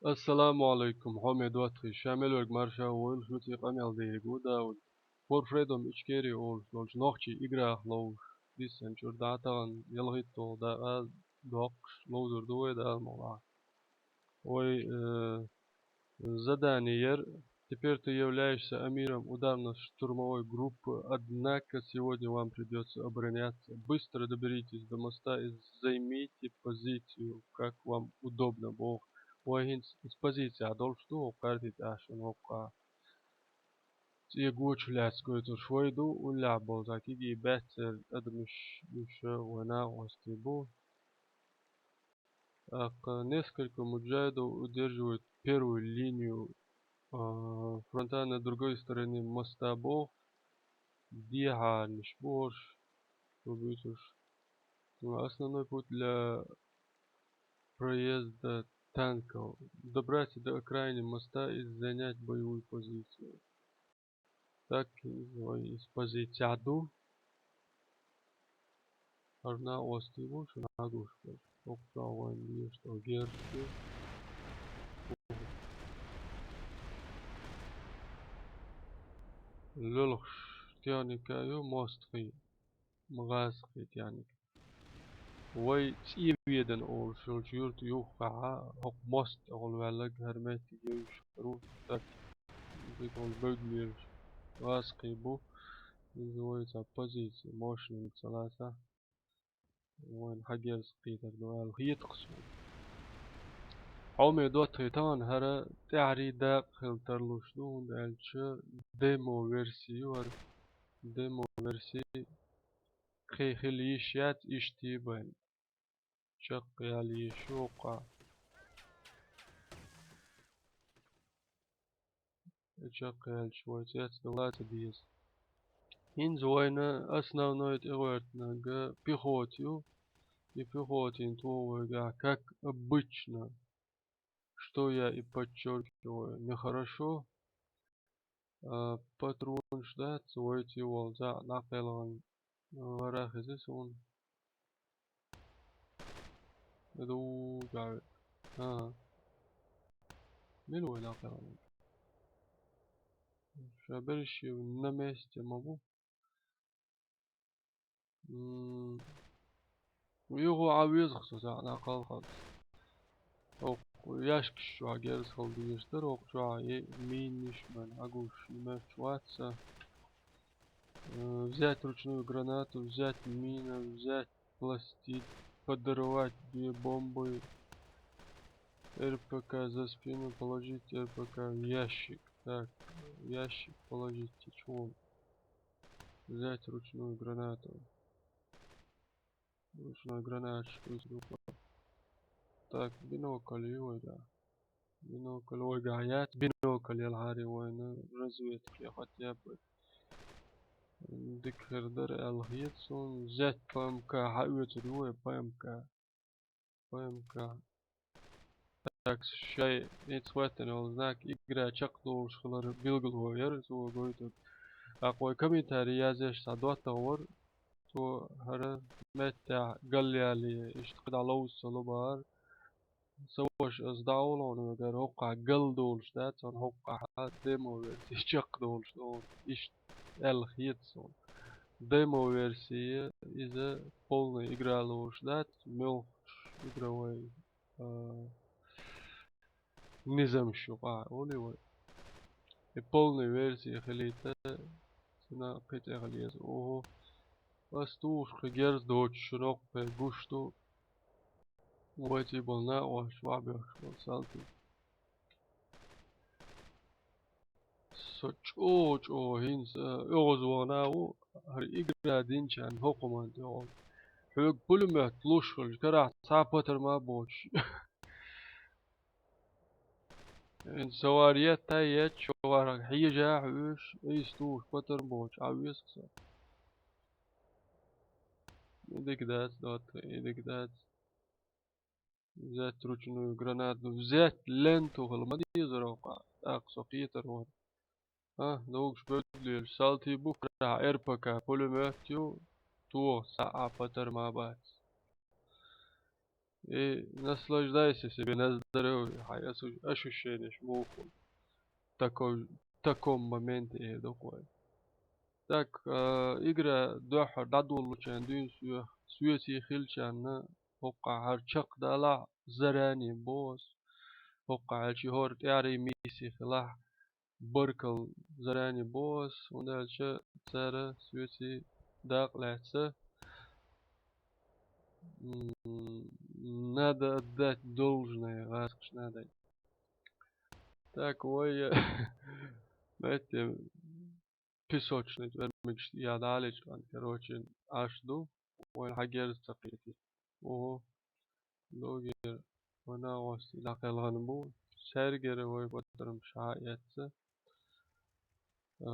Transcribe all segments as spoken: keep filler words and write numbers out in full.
Ассаламу алейкум, хьоме доттагӀий, ша мел верг марша войла, шуца къамел дерг ву Дауд. For Freedom Ичкери олуш долчу нохчийн играх ловзуш, диссанчуьра дӀа тахана ялхитталгӀа дакъа доккхуш ловзур ду вай Дала мукъалахь. Вай, э, задание яра: «Теперь ты являешься амиром ударно-штурмовой группы, однако сегодня вам придётся обороняться. Быстро доберитесь до моста и займите позицию, как вам удобно», — боху. Вай хӀинца оцу позицехь долуш ду, хӀокху карти тӀехь шуна хӀокху цӀе гочу лаьцна гойтурш вай ду, уллехь болу цхьа кегий баьццара адамаш, уьш вай накъостий бу. ТӀаккха несколько муджахидов удерживают первую линию, а, фронта на другой стороне моста боху, дехьарнаш бу хӀорш, шу буьйцурш. Основной путь для проезда танков. Добраться до окраины моста и занять боевую позицию. Так, вай иза позицехь ду. ХӀара накъостий бу, шуна хьагуш берш. ХӀокху чохь вайна дезаш долу герз ду. Лелхаш техника ю, мостагӀий, гӀазкхий техника. Вай ЦӀе Ведана олуш йолчу юьрта юххехь, хӀокху мост тӀехула ваьлларг хӀара меттиг евзаш хир ву, так, дика волу бевдда лелаш гӀазкхий бу. Иза вай цхьа позици мощнениг ца лацахь, вайна хьагерз кхетар ду аьлла хета-кх суна. Хьоме доттагӀий, тахана хӀара тӀаьхьарий дакъа хила тарлуш ду, хӀунда аьлча демо-версия ю хӀара. Демо-версия кхин хила йиш яц, иштта бен чекхъяла йиш ю хӀокхахь. И чекхъяьлча вай цецдала ца деза. ХӀинца вайна основной тӀегӀоьртинарг пехота ю. И пехотин тоха вайгахь, как обычно. Что я и подчеркиваю, нехорошо. А, патронаш дац, вай цӀе волу цхьаъ дӀакхелхина, а, вара хеза суна. Ду гаве. Ага. Мила вай дӀакхелхина? Ша берриш на месте ма бу. М, юха Ӏан веза-кх со цхьаъ дӀакхалхалц. ХӀокху ящикаш чохь герз хила дезаш дара, хӀокху чохь е-, минаш бен Ӏан гуш, и моьттуш вац сан. Э, взять ручную гранату, взять мина, взять пластид, подорвать две бомбы, РПК за спину, положить РПК в ящик. Так, в ящик положить, чего? Взять ручную гранату. Ручной гранаташ вуьйцур ю-кх. Так, бинокль ю вайгахь. Бинокль вайгахь яц, бинокль ялахьара вайна разведке хотя бы дика хир дара аьлла хета суна. Взять ПМК, хьаоьцур ю вай ПМК. ПМК. Так, шайн хӀинца хӀоьттина йолу знак игра чекхдолуш хилар билгало яра, цо гойтург. ТӀаккха вай комментарий язъеш цхьа доттагӀа вара, цо хӀара меттехь галъяьлла, иштта кхидӀа ловза ца ло бахара. Сан ваша, аса дӀа а вала хьуна вегара, хӀокхахь гал долуш дац хьуна, хӀокхахь демо-версия чекхдолуш ду хьуна, иштта аьлла хета суна. Демо-версия, иза полная игра лоруш дац, муьлххачу игровой, а, низамаш юкъахь олий вай. И полная версия хилийта, цуьнан кхин цӀе хила еза. Ого, ас тухуш кхин герз доцуш, шуна хӀокху кхин гуш ду. Вай цӀий болу накъостий, вахь боьхкуш болу салтий. Со чӀогӀа-чӀогӀа хӀинца, э, оьгӀазвахана а ву, хӀара игра динчарна хӀокху хӀуманна тӀехула. Хьоьга пулемёт луш хилча, карахь цхьа а патар ма боцуш. ХӀинца со вара етта а етташ, вара хьежа а хьоьжуш, айса тухуш патар боцуш, Ӏан веза-кх со. И дика дац, доттагӀий, и дика дац. Взять ручную гранату, взять ленту хила ма дезара хӀокхахь, тӀаккха со кхетар вара. А, догуш бевддалелаш салтий бу, карахь РПК пулемёт ю, тоха цхьа а патар ма бац. И наслаждайся себе на здоровье, хьай асу-, ощущениеш муха хул. Такой, таком моменте, э, дукхой. Так, э, игра дуьххьара дӀадолалучарна дуьйна соьх, соьций хилчарна, хӀоккхахьара чакхдалахь заранее боху ас. ХӀоккхахьара чи хӀора тӀаьхьарий миссий хилахь, баркалла заранее боху ас, хӀунда аьлча цара соьций дакъа лаьцна, м, надо отдать должное, гӀазкхаша надо. Так, вай, э, меттиг песочный тӀормигаш я далечкъан, короче, Ӏаш ду, вайна хьан герз ца кхетий. Ого, догера вай нагӀостий дӀакхелхина бу, цаьргара вай патармаш хьа а эцна. А,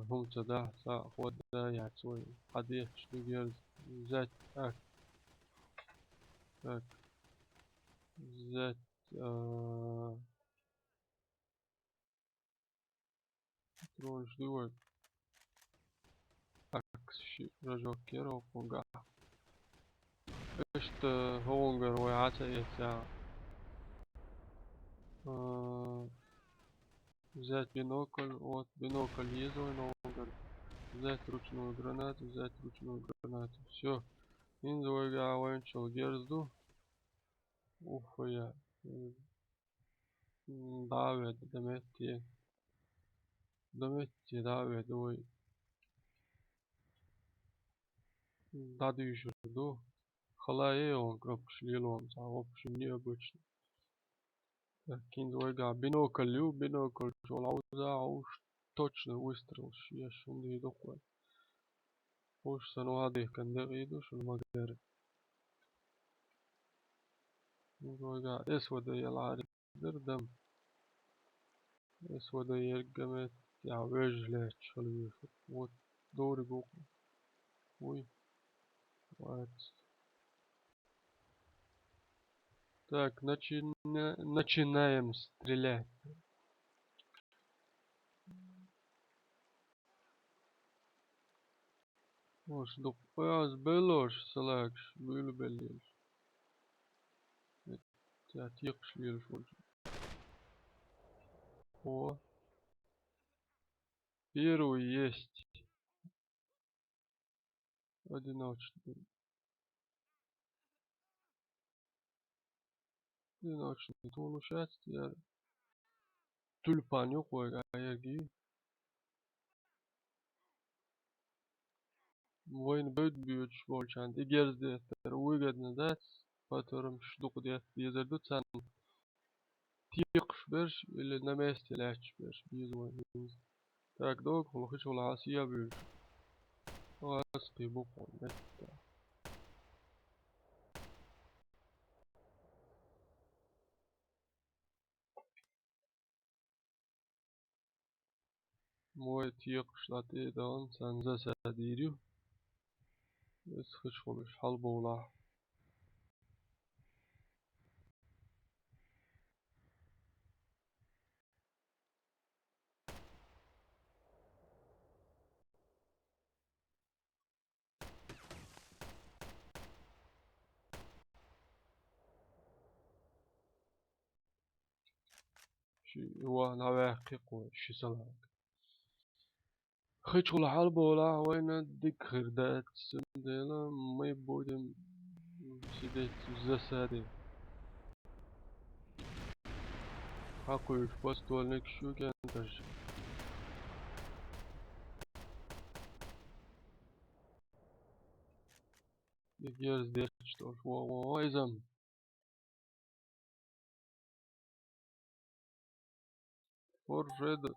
хӀума ца дахь, цхьа а хӀода яц вай. Хьан дехаш ду герз? Взять, так. Так. Взять, а, патронаш ду вай. Так, ши рожок яра хӀокхунгахь. Иштта хӀокхунгара вай хьа ца эцна. А, взять бинокль, вот, бинокль еза вайна хӀокхунгара. Взять ручную гранату, взять ручную гранату. Всё. ХӀинца вайгахь вайначул герз ду. Уф, я. М, дӀа а ведда, дан метте. Дан метте дӀа а ведда вай. ДӀадуьйшур ду. Хала е он кнопкаш лело, цхьа вообще необычно. Так, хӀинца вайгахь бинокль ю, бинокль чу лауза, уж точно выстрелаш еш, хӀунда ду кхой. Уж сан вадихкан декъий ду, шуна ма-гарра. ХӀинца вайгахь эс вада елахьара дара дам. Эс вада ергаме, я вежа лаьтташ хила веза. Вот, дориг ву кху. Уй. Вац. Так, начина-, начинаем стрелять. Ош дукха аз беллош, салагаш, буьйлу беллелаш. Тя текхаш лелаш волчу. О. Первый есть. Одиночный. Одиночный тулуш яц, я тюльпан ю кхойга ерги. Вайна бевд боьдуш болчарна тӀе герз деттар выгодно дац, патармаш дукха детта дезар ду царна. Текхаш берш или на месте лаьтташ берш беза вайна хӀинца. Так, догахула хи чухула хьан сия буьйлуш. Ас кхин бу кхунна метта. Мой текхаш латте дан царна засада йийр ю. Эс хи чухула уьш хьалабовлахь. Ши вахана ваьккхи кхо, ши салаг. Хи чухула хьалабовлахь вайна дика хир дац, цундела мы будем сидеть в засаде. Хьакхуьйту постольник шу кенташ. И герз дерч долуш вон, вон, вайзам. Форжеда.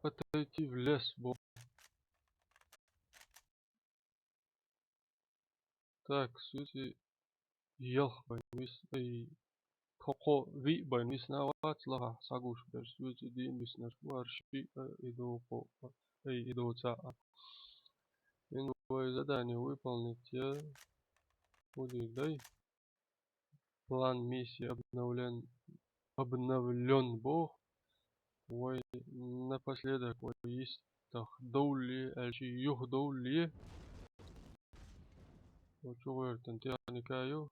Отойти в лес, бо. Так, суьци ялх байн вис-, ай, тхо кхо виъ байн висна вац лахахь схьагуш берш, суьци дийна виснарш бу, ара шиъ, а, и доккху, ай, и доца а. Ин вай задание выполнить я. Удир дай. План миссии обновлен, обновлен боху. Вай напоследок вай йистах довлле, аьлча юха довлле. Вай чу гӀоьртан тӀе Тианика ю.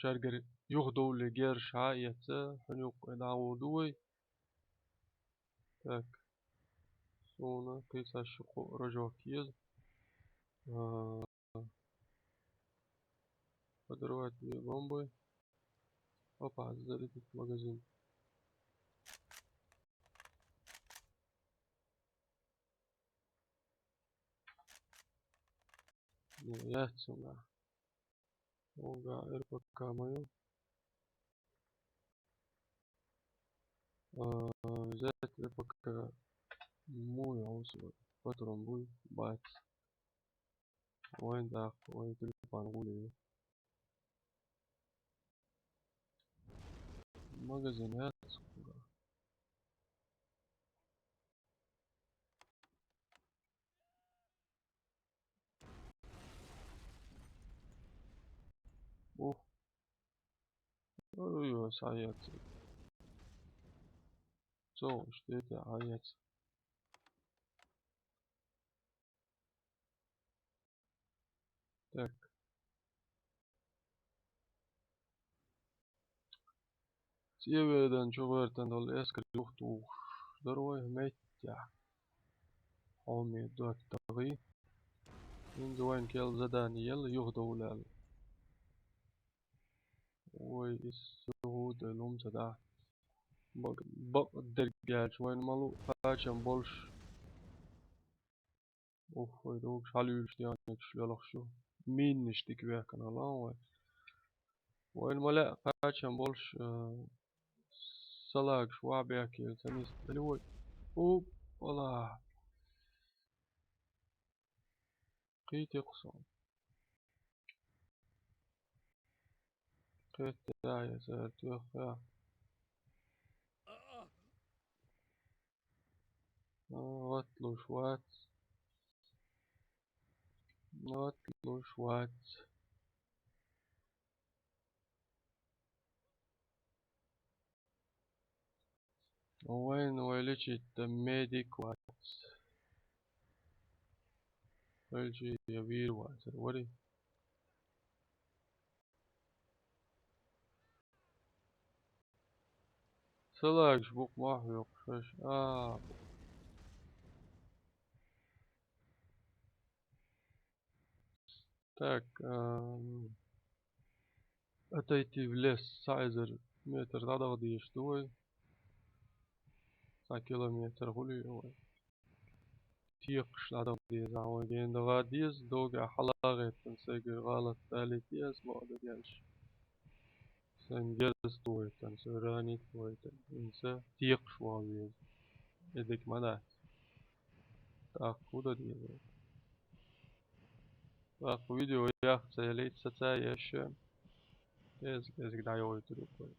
Царгара юхадовлале герз хьаэца, хьона юккъе дӀагӀур ду вай. Так. Суна кхийсаш ши-кхо рожок еза. А, подорвать две бомбы. Опа, зарядить магазин. Не, яц цунга. Ога, РПК мою. А, взять РПК. Мой, а он свой. Патрон будет. Бац. Вайн дах, вайн телефон гули. Магазин яц. Ух. Ой, ой, ой, саяц. Цо, что это, аяц. Так. ЦӀиведан чугӀертан дола эскар юхатухуш дар вай меттехь. Хьоме доттагӀий. ХӀинца вайн кел задани елла, юхадовлал. Вай, иза хӀу дай лум ца дахь. Бакъ-, бакъдерг аьлча, вайна ма лу кхачам болуш. Ух, вай догуш хьалуьйлуш дегӀанекаш лелхаш ю. Миннаш дика вехкана лан вай. Вайна ма лаьа кхачам болуш, а, салагаш вахьа бехкийла ца нисделла вай. Оппала! Кхийти-кх со. Кхетта яхье цара тоьхха. А, гӀатталуш вац. ГӀатталуш вац. Вайн вай лечить дан медик вац. Вай лечить я вийр вацар вари. Салагаш букъ мах векъу шаьш. А, бу-, Так, ам, отойти в лес, цхьа эзар метр дӀадахьа дезаш ду вай. Цхьа километр хуьлий вай. Текхаш дӀадахьа деза вай, гена даха деза, догахь хьалагӀеттина сайгара гӀалат далийта еза, бакъдерг аьлча. Сайн герз тухуьйтан, сайн ранить тухуьйтан. ХӀинца текхаш ван веза. И дика ма дац. ТӀаккха хӀун дан деза? ТӀаккха видео яхца ялийта саца еш, кӀезиг-кӀезиг дӀайохуьйтур ю вай.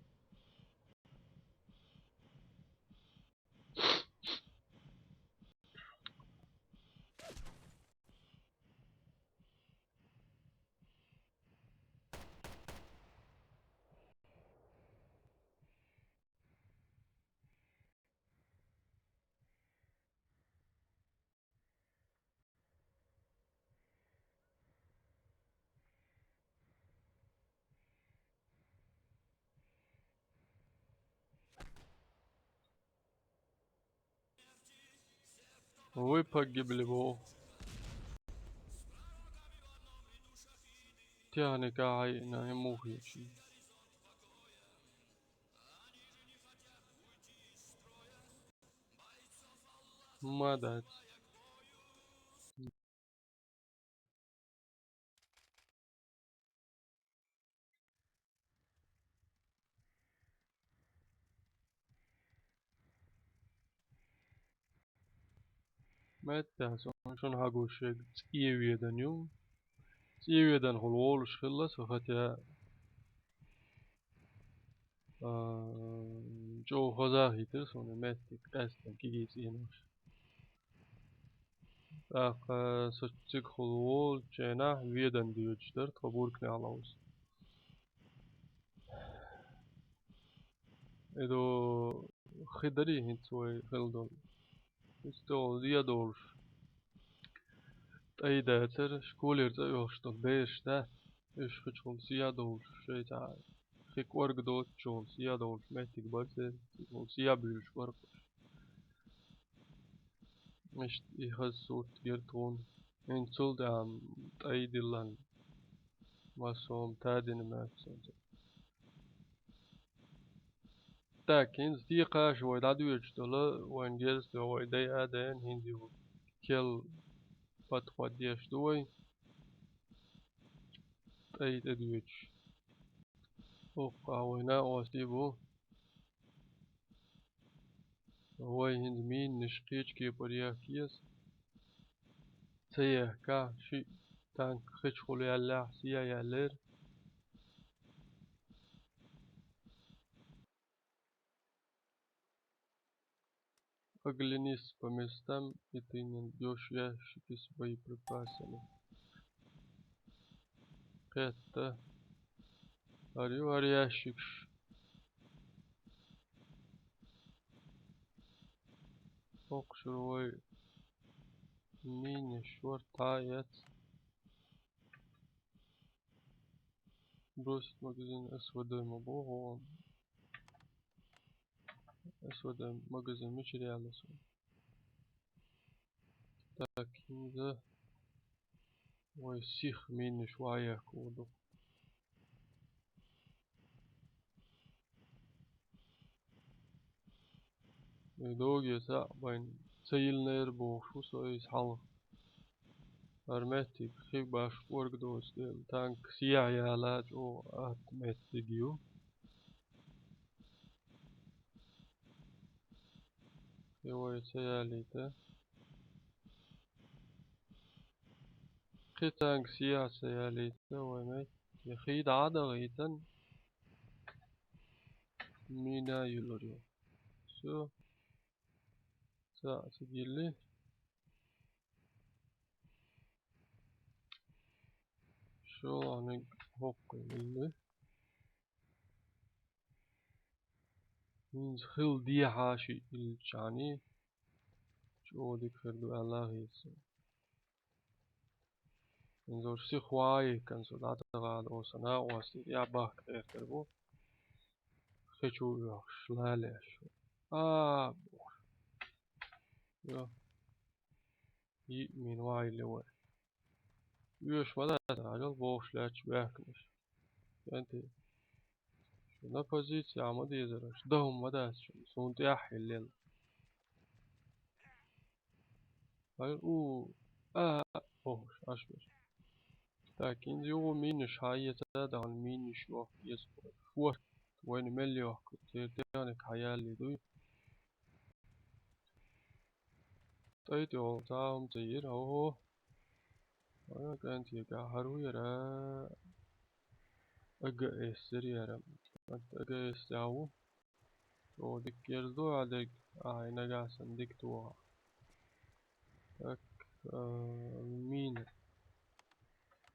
Вы погибли, бо. Техника хьайна, и муха йичи. Ма дац. Меттехь со шуна хьагуш ерг ЦӀиведан ю. ЦӀиведанхула волуш хилла со, хӀетахь, а, чӀогӀа хаза а хийтира суна меттиг къаьсттина кегий цӀенош. ТӀаккха со цигахула волчу хенахь Ведан доьдуш дара тхо Буркнехь ловза. И ду хи дарий хӀинца вай хилла долу? ХӀинца тӀехула зен долуш. ТӀай дацара, школера цӀа оьхуш долу бераш дац. Уьш хи чухула сиха долуш, шайца хи кӀорга доцучухула сиха долуш меттиг бара церан, цигахула сиха буьйлуш бара уьш. Иштта и хаза сурт гира тхуна. ХӀинца цул тӀаьхьа тӀай диллина, массо а хӀума тадина моьтту суна. Так, хӀинца декхаш вай дӀадоьдуш долу, вайн герз тӀе вай дай а дайна, хӀинца ю кел подход деш ду вай. ТӀай тӀе доьдуш. Оккха вай накъостий бу. Вай хӀинца минаш кхечу кепара яхка еза. Ца яхка, шиъ танк хи чухула яьллехь, сиха яьллера. Оглянись по местам, и ты найдёшь ящики с боеприпасами. Кхетта. ХӀара ю хӀара ящикаш. Оккхушра вай минаш вара тӀаэц. Бросить магазин, СВД ма боху. СВД магазин мичара яьлла суна? Так, хӀинца вай сиха минаш ваха яхка ву ду. И доге цхьаъ вайн ца йиллинера бохуш ву со иза хьалха. ХӀара меттиг хи башха кӀорга доцу дела, танк сиха яла чӀогӀа атта меттиг ю. И вай ца ялийта. Кхин танк сиха ца ялийта вай меттиг. И хи дӀа а дахийтина, мина юьллур ю. Всё. Цхьаъ ца гилли. ШолгӀаниг хӀокхуьнан илли. ХӀинца хила дехьа шиъ илча, чӀогӀа дика хир ду аьлла хета суна. ХӀинца сиха ваха яхкина со дӀатӀагӀа дӀа, сан накъостий тӀехь бахка гӀертар бу. Хи чу оьхуш, лалеш. А, бохуш. Йо. Йиъ мина ваийлли вай. Оьшуш ма дац, Ӏажал бохуш лаьтташ баьхкинарш. КӀентий. Шу на позици а ма дезара, шу даха хӀума ма дац шу, суна тӀехь хьиллел. Ай, у, а, бохуш, Ӏаш берш. Так, хӀинца юха минаш хьаэца, дахана минаш йохка еза. Форт вайна мел йохка, церан техника хьаяллий дуй. ТӀай тӀе гӀолла цхьа а хӀума ца йира, хӀо-хӀо. Ой, кӀентий, хӀара хӀун яра? АГС яра. АГС тӀехь ву. ЧӀогӀа дика герз ду хьан дерг, ахьа нагахь санна дика туху. Так, а, мина.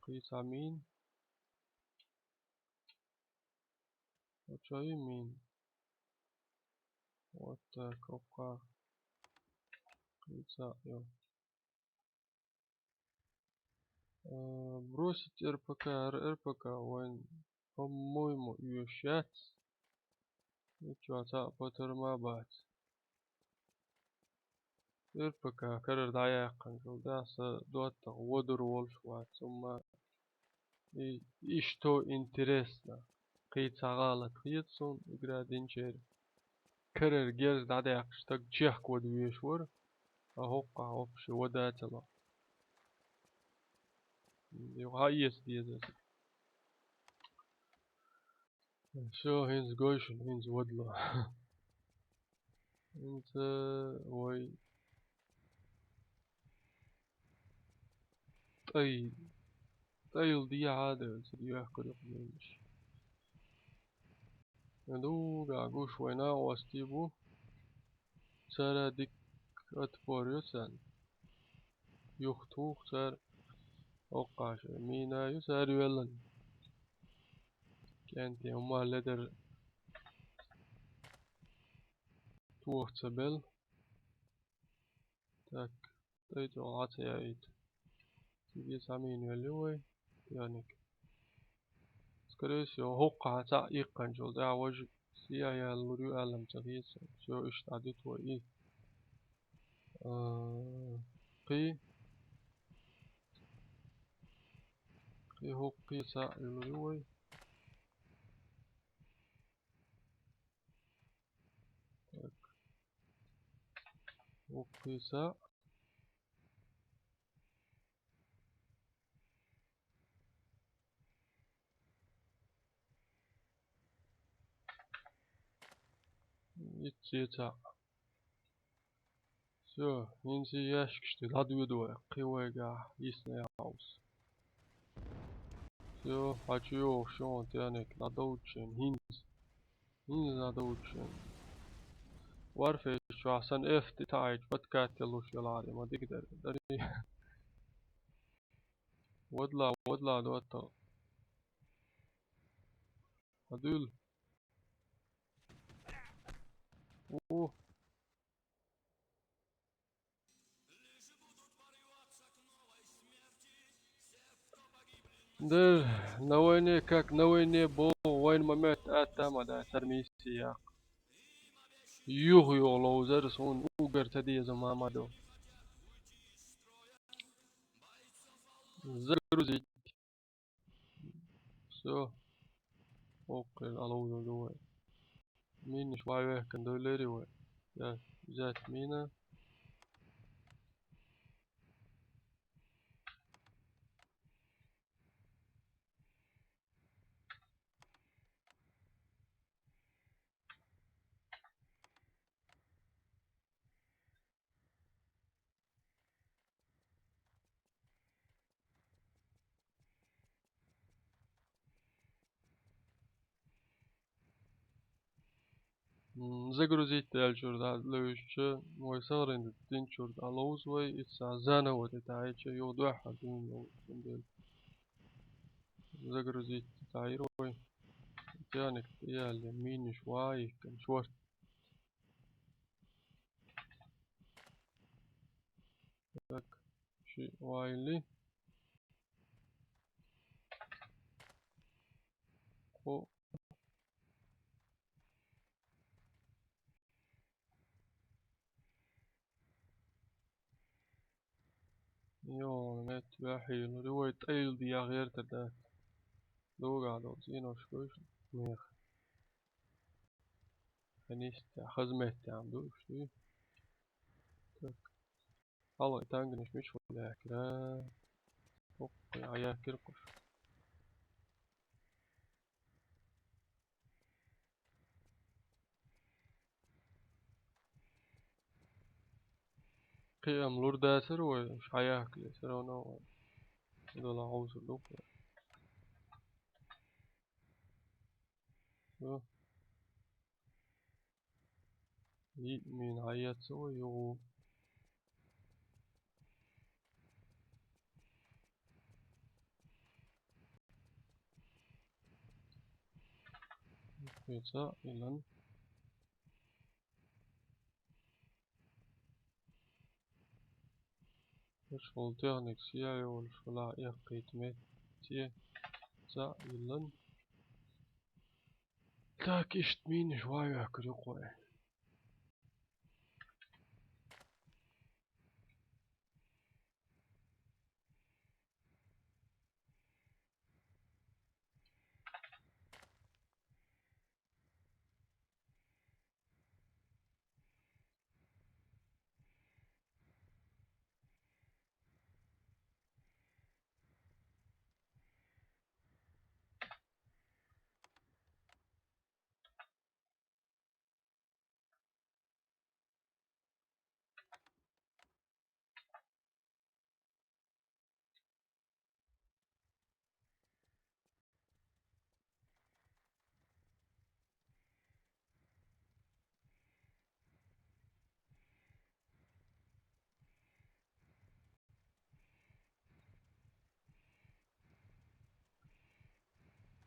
Кхин цхьа мина. Вот что и мин. Вот так, опа. Кхин цхьа, йо. Э, бросить РПК, РПК, вайн, по-моему, оьшуш яц. И чо цхьаъ патарма бац. РПК карара дӀаяьккхина хилла, сан доттагӀа водур волуш вац, амма и, и что интересно. Кхин цхьа гӀалат хета суна игра динчеран. Карара герз дӀадаьккхича стаг чехка вада везаш вара, а хӀокхахь вообще вада ца ло. Юха хьаэца деза аса. Всё, хӀинца гой шуна, хӀинца вадало. ХӀинца вай тӀай, тӀайла дехьа а девлла, цига йохкур ю-кх минаш. Дуга гуш вай накъостий бу. Цара дика отпор ю царна. Юха туху цара. ХӀокхахь мина ю цара йоьллина. КӀентий, хӀума ледар тоха ца белла. Так, тӀай чӀогӀа Ӏа ца яйта. Цига цхьа мина йоьлла ю вай, техника. Скорее всего, хӀокху цхьаъ иккханчул тӀаьхьа важа сия яьллур ю аьлла ца хета. Всё, иштта дӀадуьту вай и. А, кхин. Кхин хӀокху цхьаъ йиллур ю вай. Так. ХӀокху цхьаъ. Итт цхьаъ. Всё, хӀинца и ящикаш тӀе дӀадоьду вай, кхин вайгахь йисна яхьовс. Всё, хьан чу йогӀуш ю хьуна техника, дӀадовчу шена, хӀинца. ХӀинца дӀадовчу шена. Warface чохь сан F тӀе таӀийча, подкат ялуш ялахьара, ма дика дара. Дарий. Вадла, вадла, доттагӀа. Хьадуьйла. У. Дер, на войне, как на войне боху, вайна ма моьтту атта а ма дац, хӀара миссия яккха. Юха-юха ловзар суна угар ца деза ма ма ду. Загрузить. Всё. Окей, алло, алло, вай. Минаш вай вехкан дойлери вай. Я, взять мина. М, загрузить аьллачуьра дӀа левзча, вай сагӀина динчуьра дӀаловза вай, иза заново тӀе таӀийча, юха дуьххьара дуьйна ловза, цундела. Загрузить таӀийра вай. Техника тӀе яьлла, минаш вай, кан шорт. Так, ши вайли. О. Йо, мет вахилур вай тӀайла дехьа гӀертар дац. Дугахь долу цӀенош гуш меха. Хьанистехь, хазметтехь ма ду уьш, дуй? Так. Хьала и танганаш мичахула яьккхира? Оккхуй, а яьккхира кхуш. Кхиам лур дацара вай, уьш хьаяхкале, всё равно вай. Дала хьовсур ду-кх вай. Всё. И мина хьаэца вай югӀу. Кхин цхьа а йиллина. Уьш волу техникаш яй волуш хила эккхийта метте цхьа а йиллина. Так, иштта минаш вай ваьккхира юкъа вай.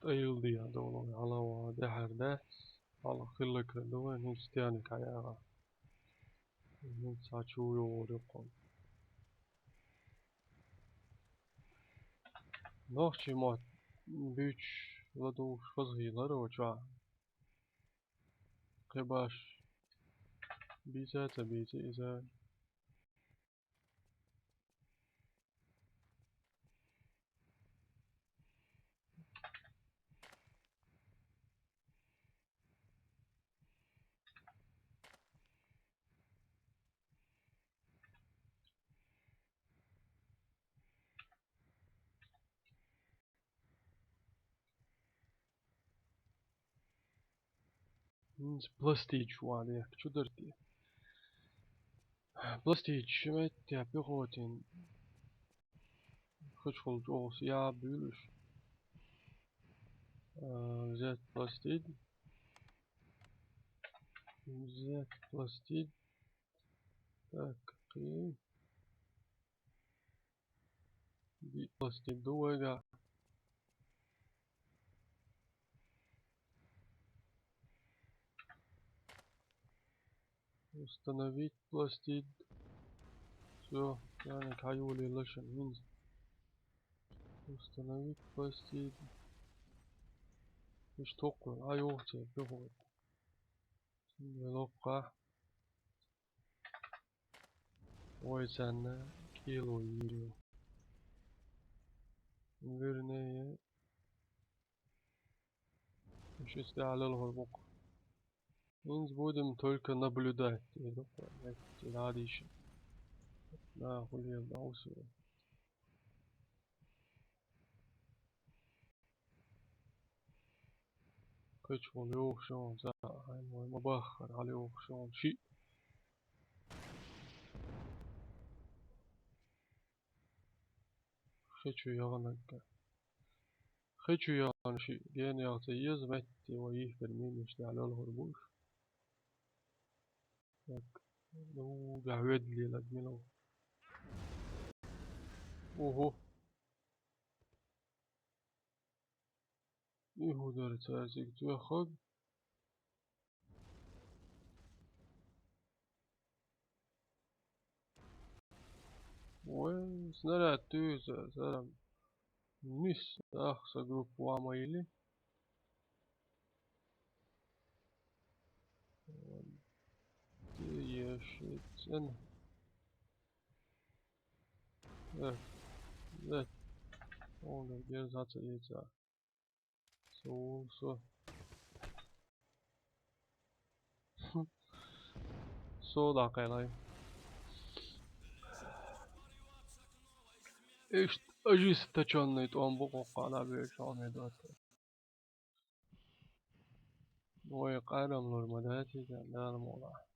ТӀайла дехьа долу хьала ван дехьар дац, хьала хиллакра ду вайн, хӀинца техника хьаяра. ХӀинца хьан чу йогӀур ю кхунна. Нохчий мотт буьйцуш ладувгӀуш хаза хилар оцу чохь. Кхин баш. Бийца а ца бийца иза. ХӀинца пластичу ван дехка чу дара те. Пластичу ши метте пехотин. Хачхула чӀогӀа я буьйлуш. А, взять пластид. Взять пластид. Так, окей. Биъ пластик ду вайга. Установить пластик. Всё, яник хьайолаелла шуна хӀинца. Установить пластик. Иштта хӀокхуьнан, а, йохуьйтур ду хӀокху. Цуьнан локха. Вай царна кӀело йийр ю. Вернее, уьш иза тӀехь лелхур бу-кх. ХӀинца будем только наблюдать, тӀе ду-кх, метте дӀа а дийшина. На, хӀун лела дӀаусу. Кхечу хьалайохуш ю хьуна цхьа, хьайна вай ма-баххара, хьалайохуш ю хьуна шиъ. Хи чу яханарг. Хи чу яхана шиъ. Гена яха ца еза метте вай йихкина минаш тӀехь лелхур бу уьш. Так, ну, гахь ведлелаг мила ву. Ого. И хӀун дара цара цига тоьххаг? Вай, снаряд туьйса, сара нис, ах, са группа ван ма йили. Де еши цӀена. Э, э. Онда герзаца яйца. Со, со. Со дӀакхелай. Иштта ожесточённый тӀом бу кхоккхана беш хьо ме доцу. Вай къайрам лур ма дац иза, Дала мукъ лахь.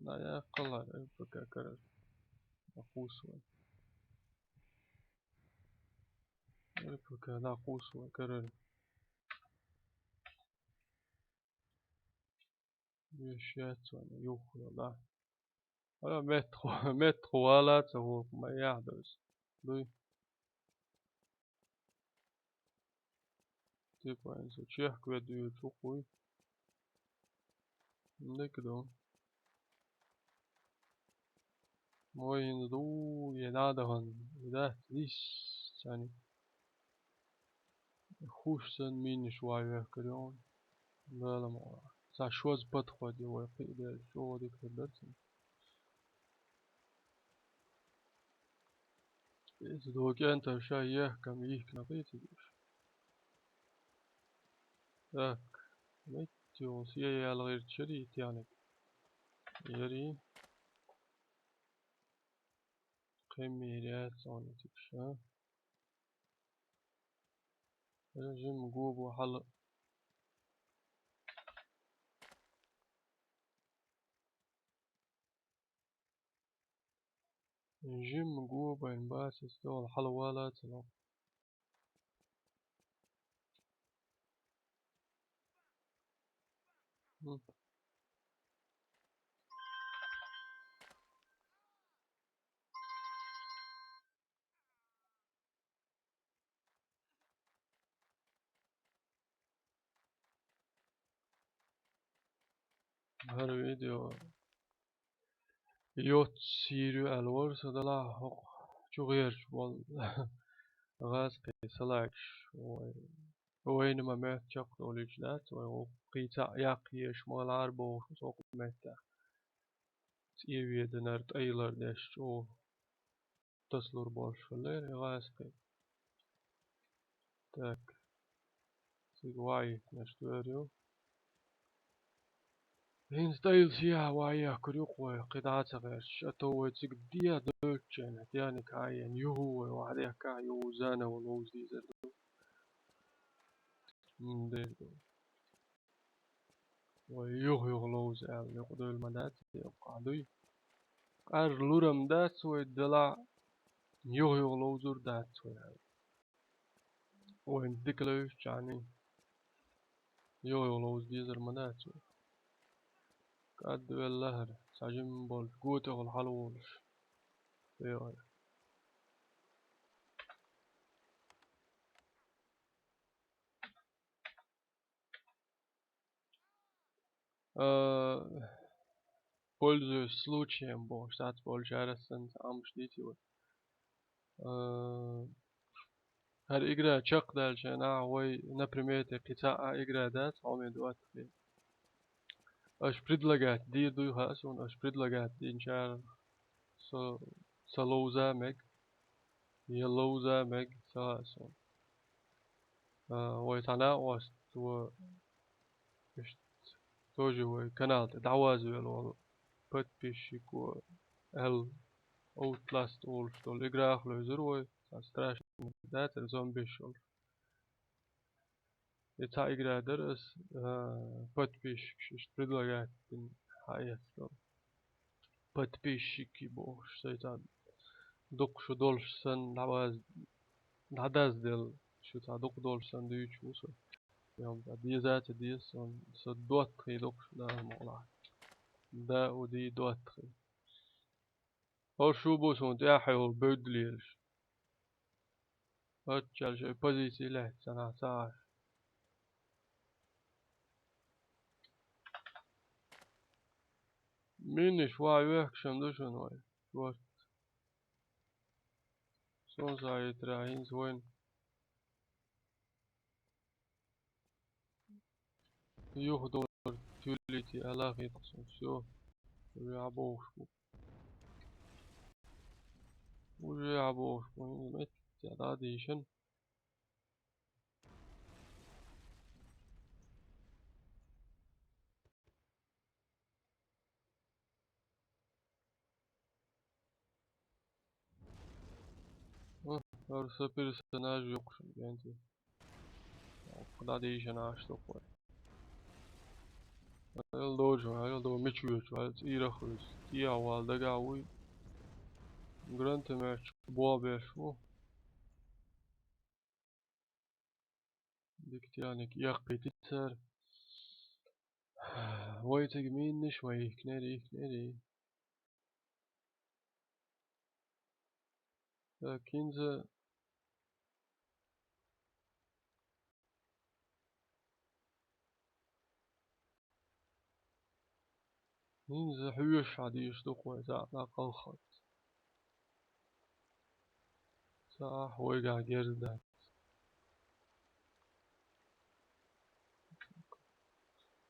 На, я кхалар, РПК карар. Накусывай. РПК накусывай, карар. Вешеца вайн юххера, да. Ара, метта ху-, метта ху вала ца хӀокху ма яхь доза. Дуй. Типа, хӀинца чехка ведда вуьйцу хӀокхуй. Дика ду. Вай хӀинца ду, е надо хӀан, е дац, дис, цани. ХӀуш санна минаш ван вехкар ю хьуна. Дала ма ван. Цхьа шозза подход ю вай кхиъ дерг, чӀогӀа дика хир дара цунна. Иза ду кӀентар ша ехкам йихкина кхийца уьш. Так, меттехула се яла гӀирташ яра и техник? Яра и. Кхин мийра яц хьуна цига ша. Жимма го бу хьала. Жимма го бен бац, иза тӀехула хьала вала ца ло. Хм. ХӀара видео йоццийр ю аьлла вара со, делахь хӀокху чу гӀерташ болу гӀазкхий салагаш. Вай, вайна ма моьтту чекхдолуьйтуш дац вай, хӀокху кхин цхьаъ яккха езаш ма лара бохуш, со хӀокху меттехь цӀе веданара тӀайлар деш чӀогӀа тасалур болуш хиллера и гӀазкхий. Так. Цига ваийтинарш дер ю. ХӀинца тӀайла сехьа ваехкур ю-кх вай, кхин дӀа а ца гӀерташ, а то вай цига де а доьлччехь, дена кхайенна, юха вай охьадехкахь, юха заново ловза дезар ду. М, дер ду. Вай юха-юха ловза аьлла, юкъадевлла ма дац, юкъахь дуй. Къарра лур-м дац вай, делахь юха-юха ловзур дац вай аьлла. Вайна дика левзачхьаний, юха-юха ловза дезар ма дац вай. КӀадвелла хӀара, цхьа жимма болчу, го тӀехула хьалаволуш. Йой. Э, пользуясь случаем бохуш, цхьацца болчара санна, цхьа амш дийци вай. Э, хӀара игра чекхдаьллачу хенахь вай, например, кхин цхьа а игра дац, хьо ме доттагӀий. Аша предлагать дийр дуй хаьа суна, аша предлагать динчара со, со ловза мега, я ловза мега, ца хаьа суна. А, вай цхьа накъост ву, иштта, тоже вай канал тӀе дӀавазвелла волу подписчико аьлла, Outlast олуш долу играх левзира вай, цхьа страшный дацара, зомбиш йолуш. И цхьа игра дара ас, а, подписчикаш иштта предлагать дина хьаэцна долу. Подписчики бохуш, сайн цхьа дукха шу долуш санна, дӀаваз-, дӀадазделла, шу цхьа дукха долуш санна дуьйцуш ву со. Я, ма цхьа деза а ца деза, сон, со доттагӀий дукха шу дара мукъалахь. Да, у ди доттагӀий. Ош шу бу суна тӀаьхьа йолу бевдда лелаш. Паччалла шайн позици лаьцна ца Ӏаш. Минниш ван вехкашан ду шуна вай. Шорт. Сон схьаийтарехь хӀинца вайн. Юха дора тюллити аьлла хетта сон. Всё. Уже Ӏабохуш бу. Уже Ӏабохуш бу. ХӀинца меттехь дӀа а дийшина. ХӀара сан персонаж юкъа шуна генти. Кху дӀадийшина аш дукха вай. Аьлла дожу, аьлла до мичу вечу, аьлла цӀийрах вуьйцу. ТӀехьа вала дагахь вуй. Гранатометчик бобеш ву. Дика тяник яккхийти цара. Вай цига минниш вай йихкинера, йихкинера. Так, хӀинца, хӀинца хьоьжуш хьан дийш ду-кх вай, цхьаъ дӀакхалххалц. Цхьа ахь вайгахь герз дац.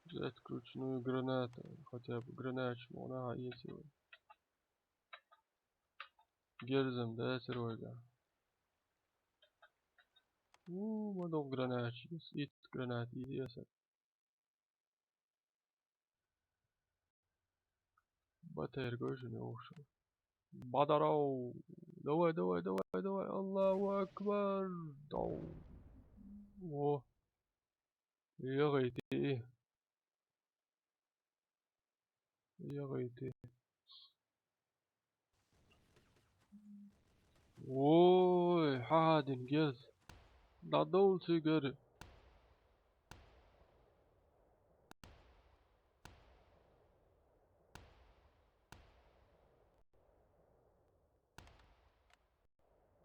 Взять кручную гранату, хотя бы гранату мо нахьа эций вай. Герзам дацара вайгахь. У, ма догӀу гранаташ, итт гранат иза эсар. Батарей гой шуна йовхуш. Бадаров! Давай, давай, давай, давай! Аллаху акбар! Дау! О! ЯгӀийти! ЯгӀийти! Ой, хьан хьадина герз? ДӀадовла цигара.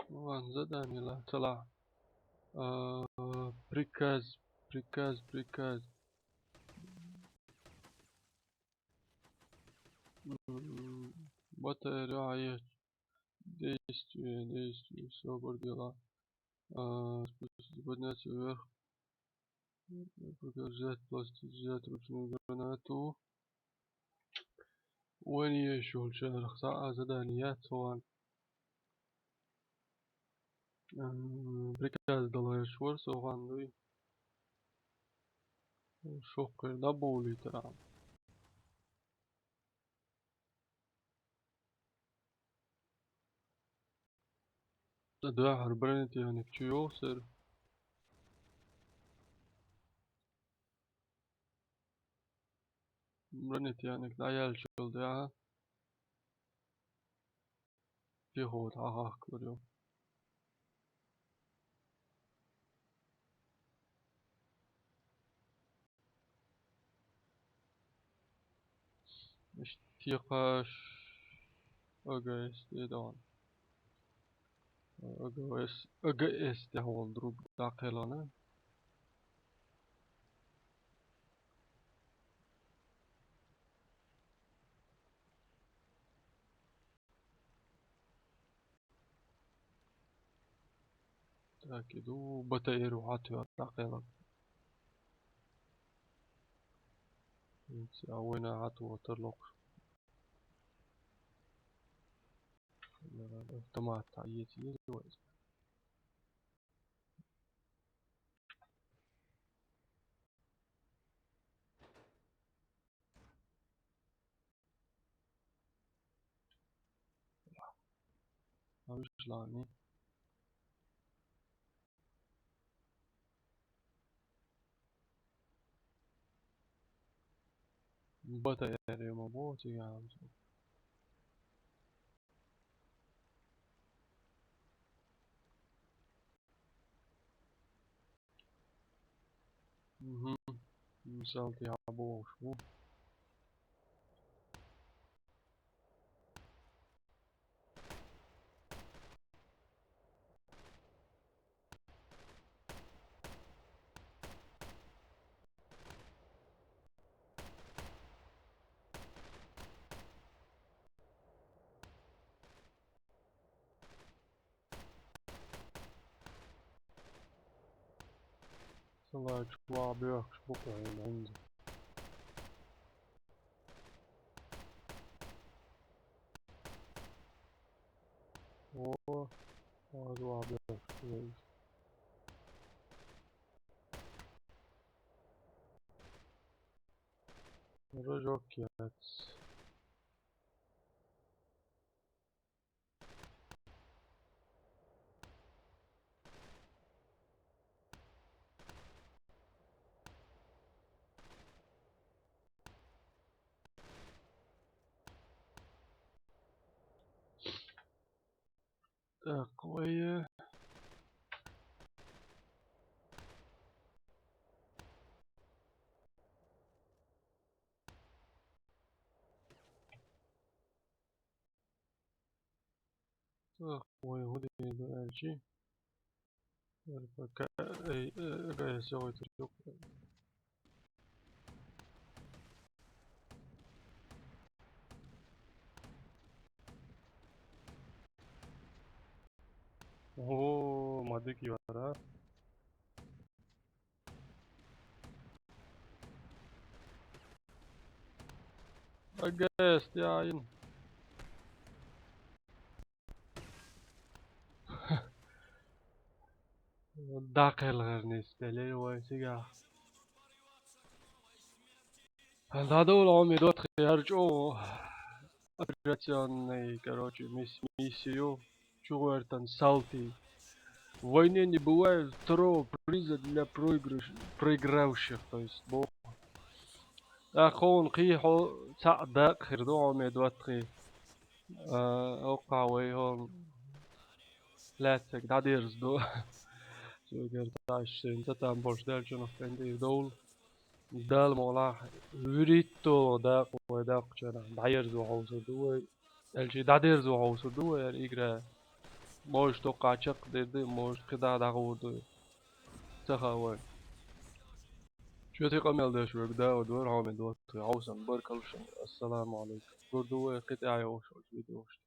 Ван задание ла цала. А, приказ, приказ, приказ. М, Батарея есть. Действие, действие, собор, дела. А, спуститься, подняться вверх. Взять пластик, взять ручную гранату. Вайн еш йолчарах цхьа а задание яц ван. М, приказ даларш вар со ван дуй. Шуккхир дӀаболийтар. Ца дуьхьал бронетехник чу йовсар. Бронетехник дӀаяьлчул тӀаьхьа пехота хьахахкалур ю. Иштта кхаш ОГС дедон. ОГС, ОГС тӀехь волу друг дӀакхелхана. Так, иду, БТР ву хьатоьхна дӀакхелхана. Ца вайна хьатоьхна тарлокхуш. Автомат тӀе еза вай. Ма виш лани. БТР ма бу цигахь. Мгм. Мисал тӀехь бохуш бу. Салач ван боьхкуш бу кхуьнан хӀинца. О, аз ван боьхкуш бу вайша. Рожок яц. Так, вай. Так, вай, хӀун дийр ду аьлчи? РПК, эй, э, ГС йогӀуьйтуш ю. О, ма дика яра. Агест, яйн. ДӀакхелхарнис делира вай цигахь. ДӀадовла хьо ме дотхе хӀара чӀогӀа операционный, короче, мис-, миссию. ЧугӀертан салти. Войне не бывает второго приза для проигрыш-, проигравших, то есть, бо. ТӀаккха хьуна кхин хьо цхьаъ дакъа хир ду хьо ме доттагӀий. А, оккхахь вай хьо лаьццаг дӀадерза ду. Цуьнгара тӀаьш шайн ца там болуш даьлчунах тӀе тӀера довла. Далла мукъалахь, вуьрхӀитто дакъа вай даккхачарах дӀаерзо хьовсур ду вай. Аьлча дӀадерзо хьовсур ду вай хӀара игра. Может, дуккха чекхдер ду, может, кхидӀа дӀагӀур ду. Ца хаьа вай. Чу Ютий къамел деш вег Дауд вар, хьоме доттуй, хьовсан, баркалла шун. Ассаламу алейкум. Гур ду вай кхы тӀехьа йолчу видеошта.